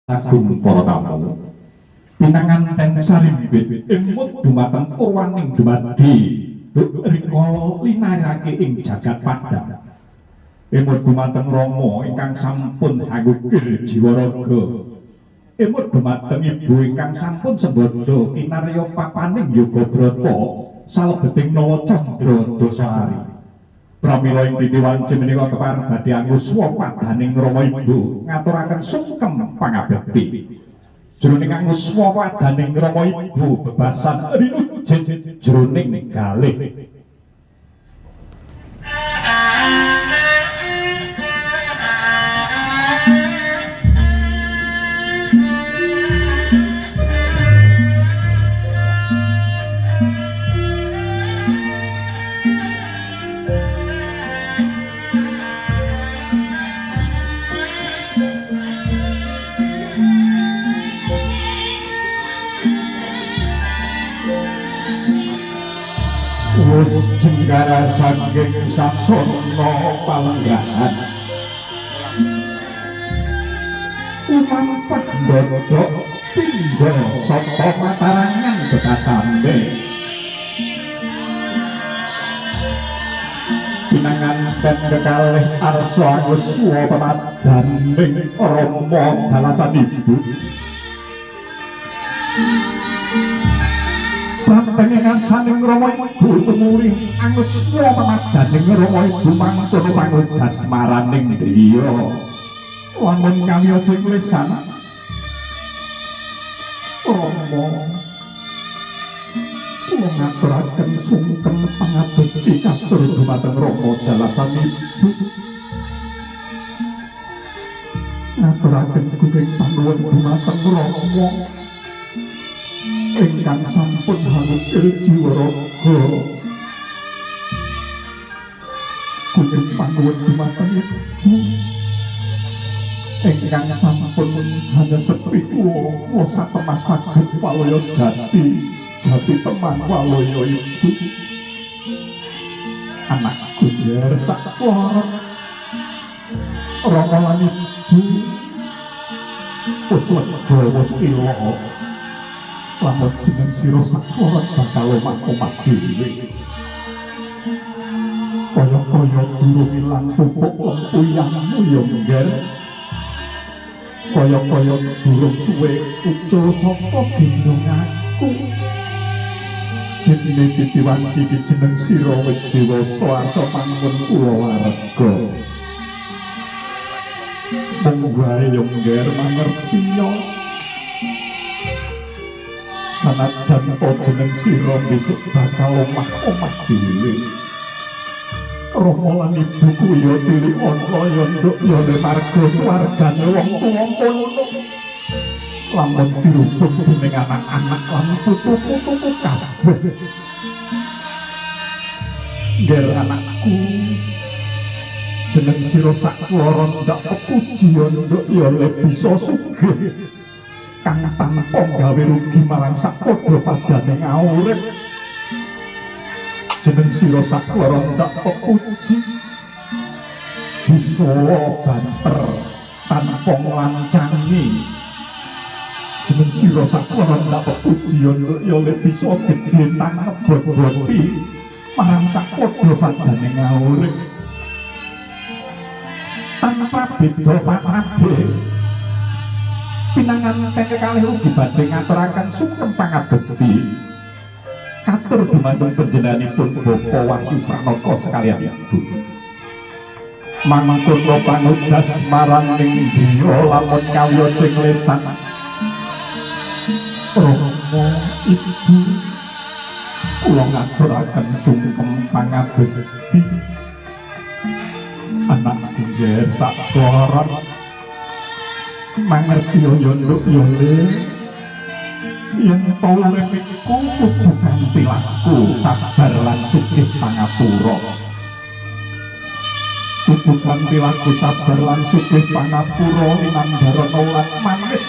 Sagung para tamu. Pinanganten sarimbit emut dumateng purwaning dumadi duk rikala linarake ing jagat padhang. Emut dumateng Rama ingkang sampun hangukir jiwa raga. Emut dumateng ibu ingkang sampun sembada kinarya papaning yoga brata salebeting Nawa Candra Dasahari. Pramila ing titi wanci menika kepareng badhe anguswa padaning Rama Ibu ngaturaken sungkem pangabekti. Jroning anguswa padaning Rama Ibu bebasan rinujit jroning galih. Wus jenggara saking sasana palenggahan umampah ndodok pindha sata matarangan bekasane pinanganten kekalih arsa anguswa pemadaning Rama dalasan ibu. Pratenge ngarsaning Rama Ibu tumuli anguswa pemadaning Rama Ibu mangkono pangudas maraning driya. Lamun kawiyos ing lesan Rama kula ngaturaken sungkem pangabekti katur dumateng Rama dalasan Ibu. Ngaturaken gunging panuwun dumateng Rama ingkang sampun hangukir jiwa raga. Gunging panuwun dumateng Ibu ingkang sampun hanyesepi kula kula satemah saged walaya jati jati temah walaya Ibu. Anakku yer saklorot Rama lan Ibu wis lega wis ila. Lamun jeneng sira saklorot bakal omah-omah dhewe. Kaya-kaya durung ilang pupuk lempuyangmu ya ngger. Kaya-kaya durung suwe ucul saka gendhong aku. Dene titi wanci iki jeneng sira wis dewasa arsa mangun kulawarga. Mung wae ya ngger mangerti ya. Sanajan to jeneng sira besok bakal omah-omah dhewe. Rama lan ibuku ya tilik ana ya nduk ya le marga swargane wong tuwa kono. Lamun dirubung dening anak-anak lan putu-putuku kabeh. Ngger anakku, jeneng sira sakloron ndak pepuji ya nduk ya le bisa sugih. Kang tanpa gawe rugi marang sapadha padane ngaurip. Jeneng sira sakloron ndak pepuji bisa banter tanpa nglancangi. Jeneng sira sakloron ndak pepuji ya nduk ya le bisa gedhe tan ngebot-boti marang sapadha padane ngaurip. Tanpa beda patrabe pinanganten kekalih ugi badhe ngaturaken sungkem pangabekti katur dumateng panjenenganipun Bapak Wahyu Pranoto sekalian Ibu. Mangkono pangudas maraning driya lamun kawiyos ing lesan Rama Ibu kula ngaturaken sungkem pangabekti. Anakku nger sakloron mangerti ya nduk ya le yen to urip iku kudu kanthi laku sabar lan sugih pangapura. Kudu kanthi laku sabar lan sugih pangapura linambarana lan manis.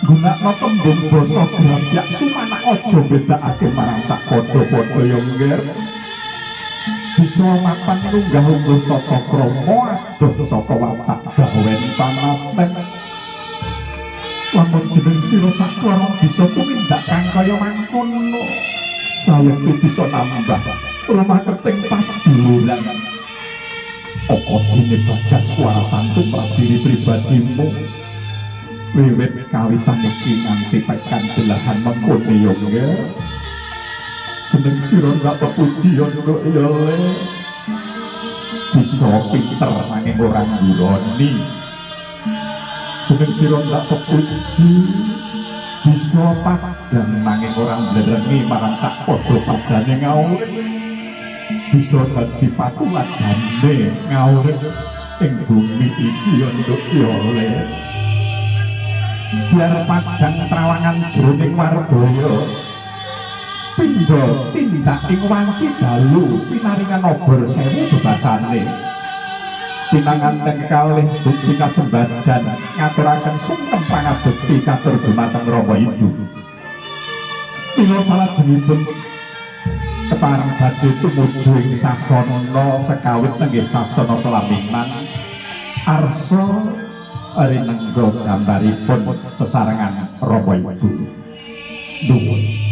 Gunakno tembung basa grapyak sumanak aja bedakake marang sapadha-padha ya ngger. Bisa mapan nunggah unggah tata krama adoh saka watak bawen panasten. Lamun jeneng sira saklara bisa tumindak kang kaya mangkono, sayekti bisa nambah rumah keting pasduluran. Apa dene bagas warasan tumrap diri pribadimu wiwit kawitan iki nganti tekan belahan mengkone ya, Nger? Jeneng sira ndak pepuji ya, Nduk, ya, Le. Bisa pinter nanging ora ngguroni. Jeneng sira ndak pepuji, bisa padang nanging ora mblerengi marang sak padha padane ngaurip. Bisa dadi patuladane ngaurip ing bumi iki ya, Nduk, ya, Le. Biar padang trawangan jroning wardaya, pindha tindak ing wanci dalu pinaringan obor sewu bebasane. Pinanganten kalih bukti kasembadan ngaturaken sungkem pangabekti katur dumateng Rama Ibu. Mila salajengipun kepareng badhe tumuju ing sasana sekawit nenggih sasana pelaminan, arsa rinengga gambaripun sesarengan Rama Ibu. Nuwun.